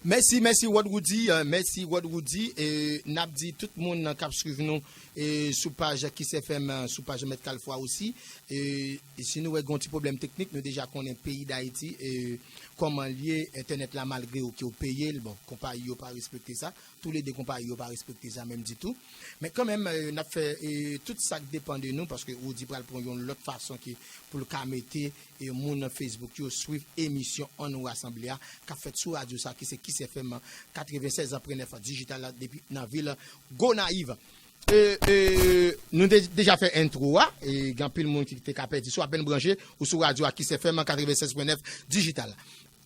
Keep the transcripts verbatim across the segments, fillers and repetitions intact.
Mèsi, mèsi Rod Roudy, euh, mèsi Rod Roudy. E n ap di tout moun k ap swiv nou e sou paj Kiss F M, sou paj Mèt Kalfwa osi. E si nou wè gen yon ti pwoblèm teknik, nou deja konnen peyi Dayiti e kòman l ye, entènèt la malgre yo ke yo peye l, bon, konpayi yo pa respekte sa. Toulede konpayi yo pa respekte sa menm ditou. Men kanmenm, e, n ap fè e, tout sa k depann de nou, paske Roudy pral pran yon lòt fason ki pou l ka mete e, moun nan Facebook yo swiv emisyon Ann Nou Rasanble a k ap fèt sou radyo sa ki se Kiss F M katrevennsèz pwen nèf dijital la depi nan vil Gonayiv. E, e, nou de, deja fè entwo a, e gen anpil moun ki te ka pèdi. Si w apèn branche, ou sou radyo a Kiss F M katrevennsèz pwen nèf dijital.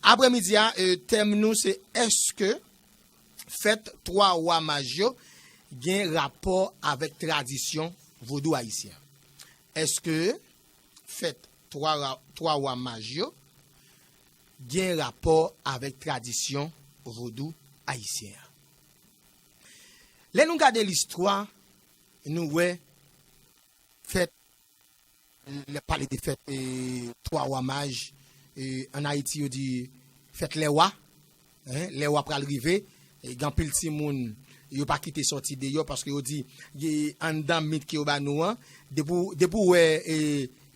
Aprèmidi a, e, tèm nou se èske fèt twa wa maj yo gen rapò avèk tradisyon vodou ayisyen? Èske fèt twa ra- twa wa maj yo gen rapò avèk tradisyon vodou ayisyen an? Lè nou gade listwa, nou wè fèt, lè pale de fèt e, twa wa maj, e, ann Ayiti yo di fèt lè wa, en, lè wa pral rive, e, gen anpil timoun yo pa kite sòti deyò paske yo di e, anndan mit ke yo ba nou an, depi w- depi w wè e,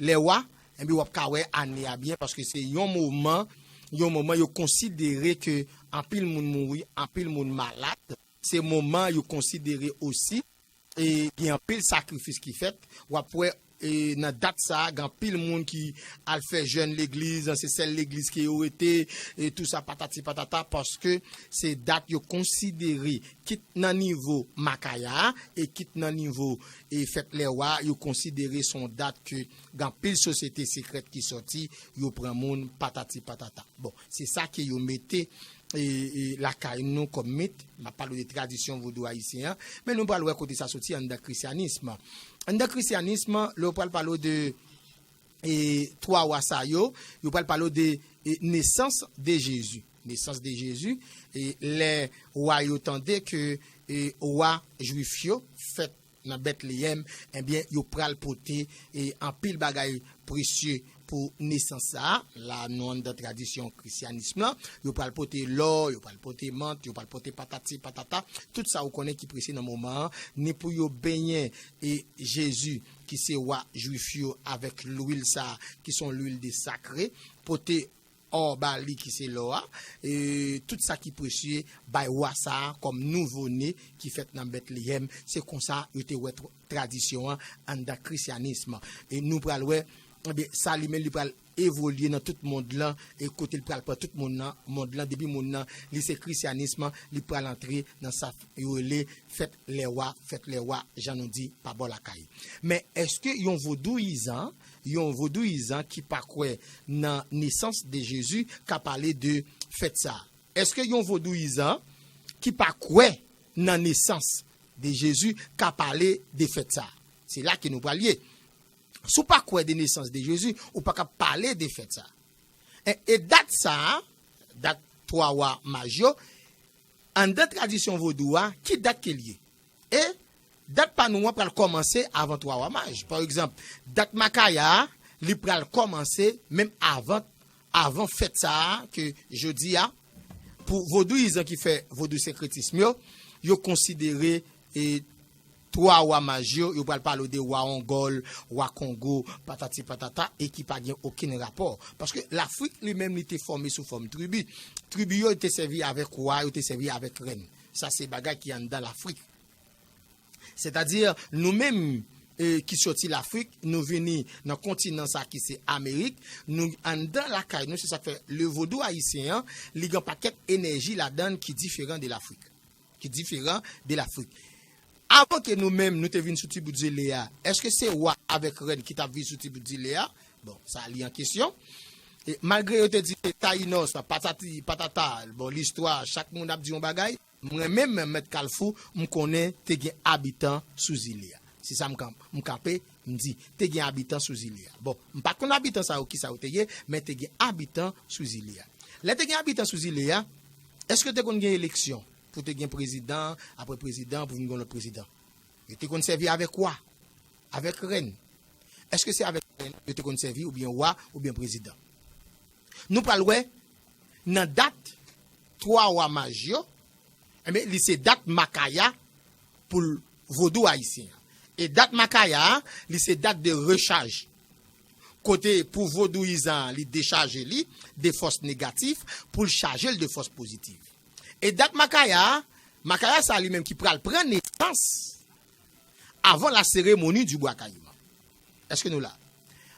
lè wa, enben w ap ka wè ane a byen paske se yon moman, yon moman yo konsidere ke anpil moun mouri, anpil moun malad. Se moman yo konsidere osi e gen anpil sakrifis ki fèt. W ap wè e nan dat sa a, gen anpil moun ki al fè jèn legliz, se sèl legliz ke yo rete, e tou sa patati patata, paske se dat yo konsidere, kit nan nivo Makaya a, e kit nan nivo e fèt lè wa, yo konsidere se yon dat ke gen anpil sosyete sekrèt ki sòti, yo pran moun, patati patata. Bon, se sa ke yo mete e, e, lakay nou kòm mit. M ap pale w de tradisyon vodou ayisyen an, men nou pral wè kote sa soti anndan krisyanism. Anndan krisyanism, lè w pral pale w de e, twa wa sa yo, yo pral pale w de e, nesans de Jezi. Nesans de Jezi, e, lè wa yo tande ke e, wa jwif yo fèt nan Betleyèm, ebyen, yo pral pote e, anpil bagay presye pou nesans sa a. La, nou anndan tradisyon krisyanism lan. Yo pral pote lò, yo pral pote mant, yo pral pote patati patata. Tout sa ou konnen ki presye nan moman an, ni pou yo benyen e Jezi, ki se wa jwif yo, avèk lwil sa a, ki se yon lwil de sakre, pote ò ba li ki se lò a, e tout sa ki presye bay wa sa a kòm nouvo ne ki fèt nan Betleyèm. Se konsa yo te wè tr- tradisyon an anndan krisyanism. E nou pral wè, ebyen, sa li menm li pral evolye nan tout mond lan, e kote l pral pran tout moun nan, mond lan, depi moun nan, li se krisyanism, li pral antre nan sa yo rele fèt lè wa, fèt lè wa, jan nou di, pa bò lakay. Men èske yon vodouyizan, yon vodouyizan ki pa kwè nan nesans de Jezi ka pale de fèt sa a? Èske yon vodouyizan ki pa kwè nan nesans de Jezi ka pale de fèt sa a? Se la ke nou pral ye. Si w pa kwè de nesans de Jezi, ou pa ka pale de fèt sa a. E, e dat sa a, dat twa wa maj yo, anndan tradisyon vodou a, ki dat ke l ye? E dat pa nou an pral kòmanse avan twa wa maj. Pa egzanp, dat Makaya a, li pral kòmanse menm avan, avan fèt sa a ke jodi a, pou vodouyizan ki fè vodou senkretism yo, yo konsidere e twa wa maj yo, yo pral pale w de wa Ongòl, wa Kongo, patati patata, e ki pa gen okenn rapò. Paske Lafrik li menm li te fòme sou fòm tribi. Tribi yo te sèvi avèk wa, yo te sèvi avèk rèn. Sa se bagay ki anndan Lafrik. Sètadi, nou menm e, ki sòti Lafrik, nou vini nan kontinan sa ki se Amerik, nou anndan lakay nou, se sa k fè le vodou ayisyen an, li gen pakèt enèji ladan l ki diferan de Lafrik. Ki diferan de Lafrik. Avan ke nou menm, nou te vin sou ti bout zile a, èske se wa avèk rèn ki t ap viv sou ti bout zile a? Bon, sa li an kesyon. E malgre yo te di se Tayinòs, patati, patata, bon, listwa, chak moun ap di yon bagay, mwen menm, Mèt Kalfou, m konnen te gen abitan sou zile a. Se sa m kan- m kanpe, m di, te gen abitan sou zile a. Bon, m pa konn abitan sa yo, kisa yo te ye, men te gen abitan sou zile a. Lè te gen abitan sou zile a, èske te konn gen eleksyon pou te gen prezidan, apre prezidan, pou vin gen lòt prezidan? Yo te konn sèvi avèk wa, avèk rèn. Èske se avèk rèn yo te konn sèvi, oubyen wa, oubyen prezidan? Nou pral wè nan dat twa wa maj yo, enben, li se dat Makaya pou l vodou ayisyen an. E dat Makaya a, li se dat de rechaj. Kote pou vodouyizan an, li dechaje li de fòs negatif pou l chaje l de fòs pozitif. E dat Makaya a, Makaya sa li menm ki pral pran nesans avan la seremoni di bwa kayiman. Èske nou la?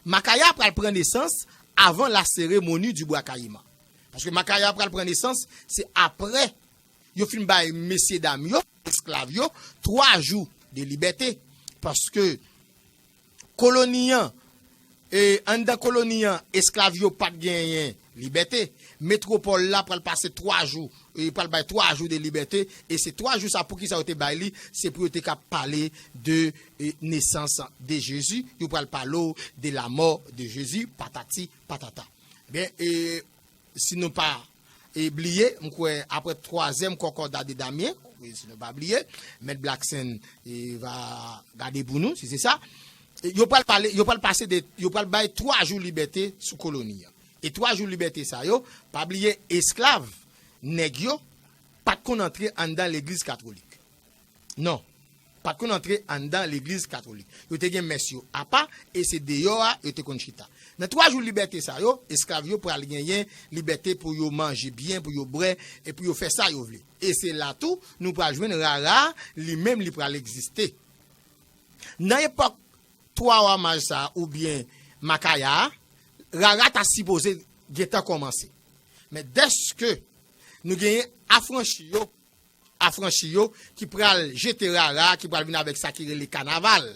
Makaya pral pran nesans avan la seremoni di bwa kayiman. Paske Makaya pral pran nesans, se apre yo fin bay mesye dam yo, esklav yo, twa jou de libète. Paske koloni an, e anndan koloni an, esklav yo pa t genyen libète. Metwopòl la pral pase twa jou, e pral bay twa jou de libète, e se twa jou sa, poukisa yo te bay li? Se pou yo te ka pale de e, nesans de Jezi, yo pral pale w de la mò de Jezi, patati patata. Ebyen, e, si nou pa e, bliye, m kwè apre twazyèm kòkòda de Damyen, e, si nou pa bliye, Mèt Blackson e, va gade pou nou, si se sa. E, yo pral pale, yo pral pase de, yo pral bay twa jou libète sou koloni an. E twa jou libète sa yo, pa bliye esklav, nèg yo, pa t konn antre anndan legliz katolik. Non, pa t konn antre anndan legliz katolik. Yo te gen mès yo apa, e se deyò a yo te konn chita. Nan twa jou libète sa yo, esklav yo pral genyen libète pou yo manje byen, pou yo bwè, e pou yo fè sa yo vle. E se la tou, nou pral jwenn rara, li menm li pral egziste. Nan epòk twa wa maj sa a, oubyen Makaya a, rara ta sipoze gentan kòmanse. Men dèske nou genyen afranchi yo, afranchi yo ki pral jete rara, ki pral vin avèk sa ki rele kanaval.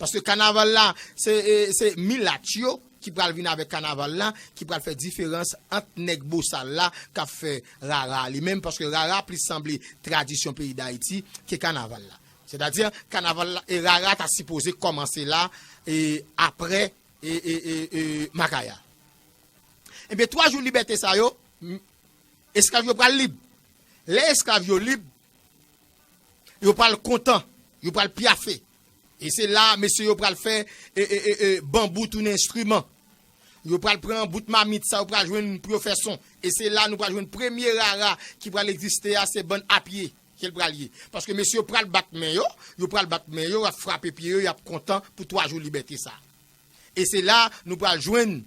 Paske kanaval la, se, e, se milat yo ki pral vin avèk kanaval la, ki pral fè diferans ant nèg bosal la k ap fè rara li menm, paske rara plis sanble tradisyon peyi Dayiti ke kanaval la. Sètadi, kanaval la, e rara ta sipoze kòmanse la, e apre, e, e, e, e, Makaya. Ebyen, twa jou libète sa yo, m, esklav yo pral lib. Lè esklav yo lib, yo pral kontan, yo pral pyafe. E se la, mesye yo pral fè, e, e, e, e, banbou tounen enstriman. Yo pral pran bout mamit sa, yo pral jwenn pou yo fè son. E se la, nou pral jwenn premye rara ki pral egziste a, se bann apye ke l pral ye. Paske mesye yo pral bat men yo, yo pral bat men yo, y ap frape pye yo, y ap kontan pou twa jou libète sa. E se la, nou pral jwenn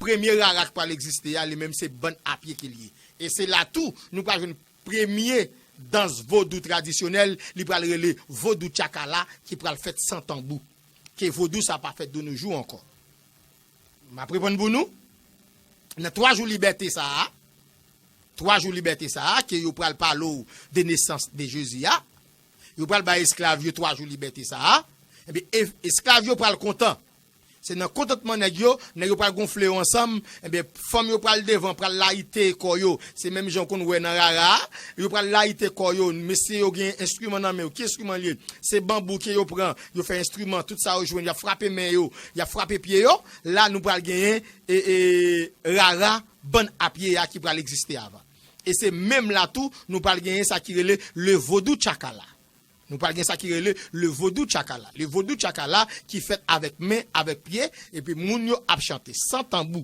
premye rara ki pral egziste a, li menm se bann apye ke l ye. E se la tou, nou pral jwenn premye dans vodou tradisyonèl, li pral rele vodou tchakala, ki pral fèt san tanbou. Ke vodou sa pa fèt de nos jours ankò. M ap reponn pou nou. Nan twa jou libète sa a, twa jou libète sa a, ke yo pral pale w de nesans de Jezi a, yo pral bay esklav yo twa jou libète sa a, ebyen, e, esklav yo pral kontan. Se nan kontantman nèg yo, nèg yo pral gonfle yo ansanm, ebyen, fanm yo pral devan, pral layite kò yo. Se menm jan w konn wè nan rara a, yo pral layite kò yo, mesye yo gen enstriman nan men yo. Ki enstriman l ye? Se banbou ke yo pran, yo fè enstriman, tout sa yo jwenn, y ap frape men yo, y ap frape pye yo. La, nou pral genyen, e, e, rara, bann apye a ki pral egziste avan. E se menm la tou, nou pral genyen sa ki rele le vodou tchakala. Nou pral gen sa ki rele le vodou tchakala. Le vodou tchakala ki fèt avèk men, avèk pye, epi moun yo ap chante san tanbou.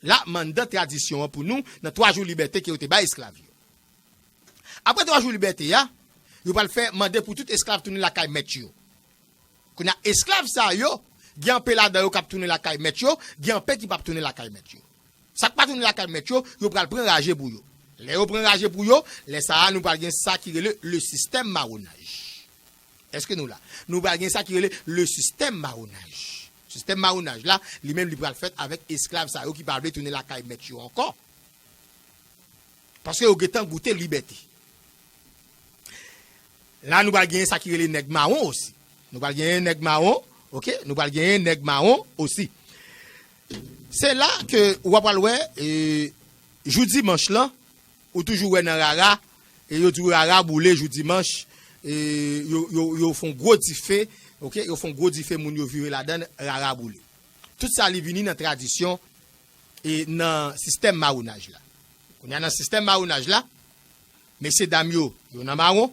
La, m anndan tradisyon an pou nou, nan twa jou libète ke yo te bay esklav yo. Apre twa jou libète a, yo pral fè mande pou tout esklav tounen lakay mèt yo. Kounye a, esklav sa yo, gen anpe ladan yo k ap tounen lakay mèt yo, gen anpe ki p ap tounen lakay mèt yo. Sa k pa tounen lakay mèt yo, yo pral pran raje pou yo. Lè yo pran raje pou yo, lè sa a, nou pral gen sa ki rele le sistèm mawonaj. Èske nou la? Nou pral gen sa ki rele le sistèm mawonaj. Sistèm mawonaj la, li menm li pral fèt avèk esklav sa yo ki pa vle tounen lakay mèt yo ankò. Paske yo gentan goute libète. La, nou pral genyen sa ki rele nèg mawon osi. Nou pral genyen nèg mawon, oke? Nou pral genyen nèg mawon osi. Se la ke w ap pral wè, e, jou dimanch lan, ou toujou wè nan rara, e yo di w rara boule jou dimanch, e yo, yo, yo fè yon gwo dife, oke? Yo fè yon gwo dife, moun yo vire ladan l, rara boule. Tout sa li vini nan tradisyon e nan sistèm mawonaj la. Kounye a nan sistèm mawonaj la, mesye dam yo, yo nan mawon.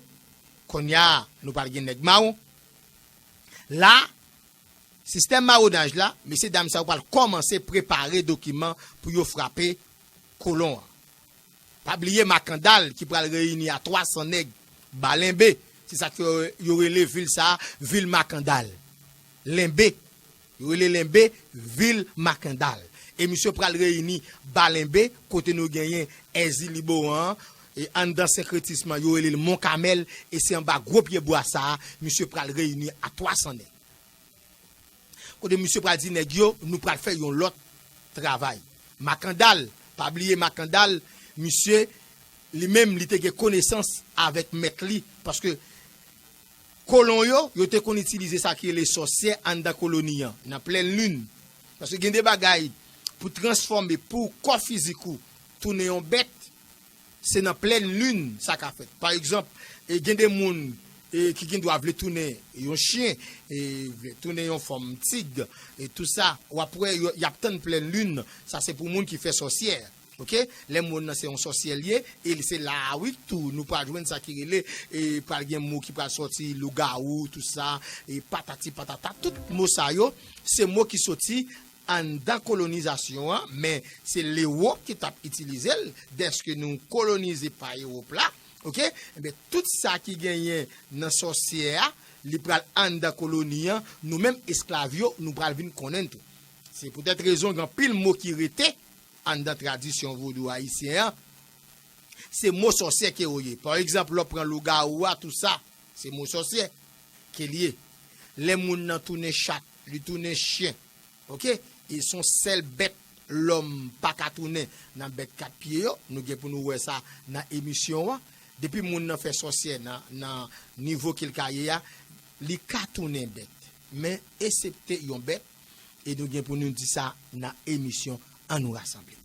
Kounye a, nou pral gen nèg mawon. La, sistèm mawonaj la, mesye dam sa yo pral kòmanse prepare dokiman pou yo frape kolon an. Pa bliye Makandal ki pral reyini a twa san nèg ba Lenbe. Se sa k fè yo rele vil sa a, vil Makandal. Lenbe. Yo rele Lenbe vil Makandal. E misye pral reyini ba Lenbe, kote nou genyen Èzili Boran an, e anndan senkretisman, yo rele l Mon Kamèl, e se anba gwo pyebwa sa a, misye pral reyini a twa san nèg. Kote misye pral di nèg yo, nou pral fè yon lòt travay. Makandal, pa bliye Makandal, misye, li menm, li te gen konesans avèk mèt li, paske kolon yo, yo te konn itilize sa ki rele sòsyè anndan koloni an, nan plèn lin. Paske gen de bagay, pou transfòme, pou kò fizik ou tounen yon bèt, se nan plèn lin sa ka fèt. Pa egzanp, e, gen de moun, e, ki gen dwa vle tounen yon chen, e, vle tounen yon fòm tig, e tou sa, w ap wè, yo, y ap tann plèn lin, sa se pou moun ki fè sòsyè. Oke? Lè moun nan se yon sòsyè l ye, e se la a wi tou, nou pral jwenn sa ki rele, e pral gen mo ki pral sòti, lougawou, tou sa, e patati patata, tout mo sa yo, se mo ki sòti anndan kolonizasyon an, men se Lewòp ki t ap itilize l, dèske nou kolonize pa Ewòp la, oke? Enben, tout sa ki genyen nan sòsyè a, li pral anndan koloni an, nou menm esklav yo, nou pral vin konnen l tou. Se poutèt rezon gen anpil mo ki rete anndan tradisyon vodou ayisyen an, se mo sòsyè ke yo ye. Pa egzanp, lè w pran lougawou a, tou sa, se mo sòsyè ke l ye. Lè moun nan tounen chat, li tounen chen, oke? E se yon sèl bèt lòm pa ka tounen nan bèt kat pye yo. Nou gen pou nou wè sa nan emisyon an. Depi moun nan fè sòsyè nan, nan nivo ke l ka ye a, li ka tounen bèt. Men, esepte yon bèt, e nou gen pou nou di sa nan emisyon An nou rasanble.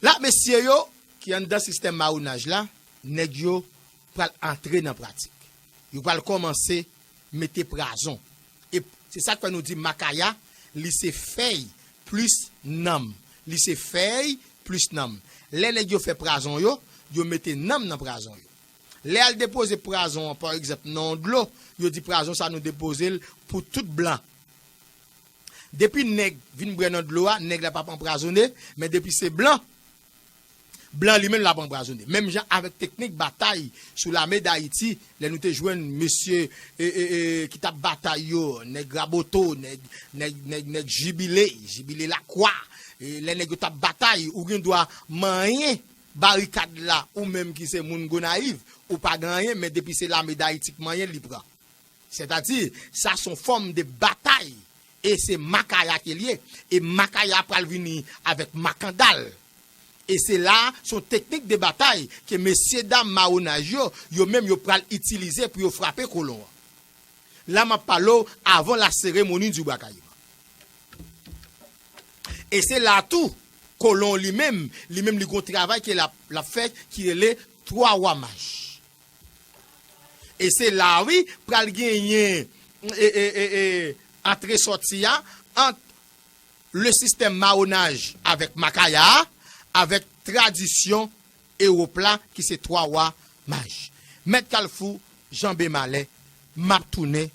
La, mesye yo ki anndan sistèm mawonaj la, nèg yo pral antre nan pratik. Yo pral kòmanse mete prazon. E se sa k fè nou di makaya, li se fèy plis nanm. Li se fèy plis nanm. Lè nèg yo fè prazon yo, yo mete nanm nan prazon yo. Lè y al depoze prazon an, pa egzanp, nan yon dlo, yo di prazon sa nou depoze l pou tout blan. Depi nèg vin bwè nan dlo a, nèg la p ap anpwazonnen, men depi se blan, blan li menm l ap anpwazonnen. Menm jan avèk teknik batay sou lame Dayiti, lè nou te jwenn mesye, e, e, e, ki t ap batay yo, nèg Raboto, nèg, nèg, nèg, nèg Jibile, Jibile Lakwa, e, lè nèg yo t ap batay, ou gen dwa manyen barikad la, ou menm ki se moun Gonayiv, ou pa gen anyen, men depi se lame Dayiti k manyen l, li pran. Sètadi, sa se yon fòm de batay. E se makaya ke l ye. E makaya pral vini avèk makandal. E se la, se yon teknik de batay ke mesye dam mawonaj yo, yo menm yo pral itilize pou yo frape kolon an. La m ap pale w avan la seremoni di bwa kayiman. E se la tou, kolon li menm, li menm li gon travay ke l ap, l ap fè ki rele twa wa maj. E se la wi pral genyen e, e, e, e, antre sòti a ant le sistèm mawonaj avèk makaya a, avèk tradisyon Ewòp la ki se twa wa maj. Mèt Kalfou, Janbe Malè, m ap tounen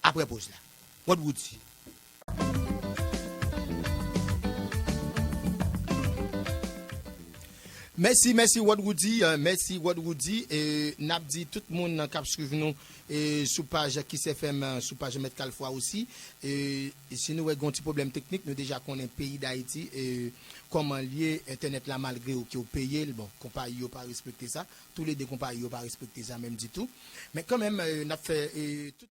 apre poz la. Wòd Woudi. Mèsi, mèsi Wòd Woudi, euh, mèsi Wòd Woudi. E n ap di tout moun k ap swiv nou e sou paj Kiss F M, sou paj Mèt Kalfou a osi. E si nou wè gen yon ti pwoblèm teknik, nou deja konnen peyi Dayiti, e kòman l ye, entènèt la, malgre w ke w peye l, bon, konpayi yo pa respekte sa. Toulede konpayi yo pa respekte sa menm ditou. Men kanmenm, e n ap fè e tout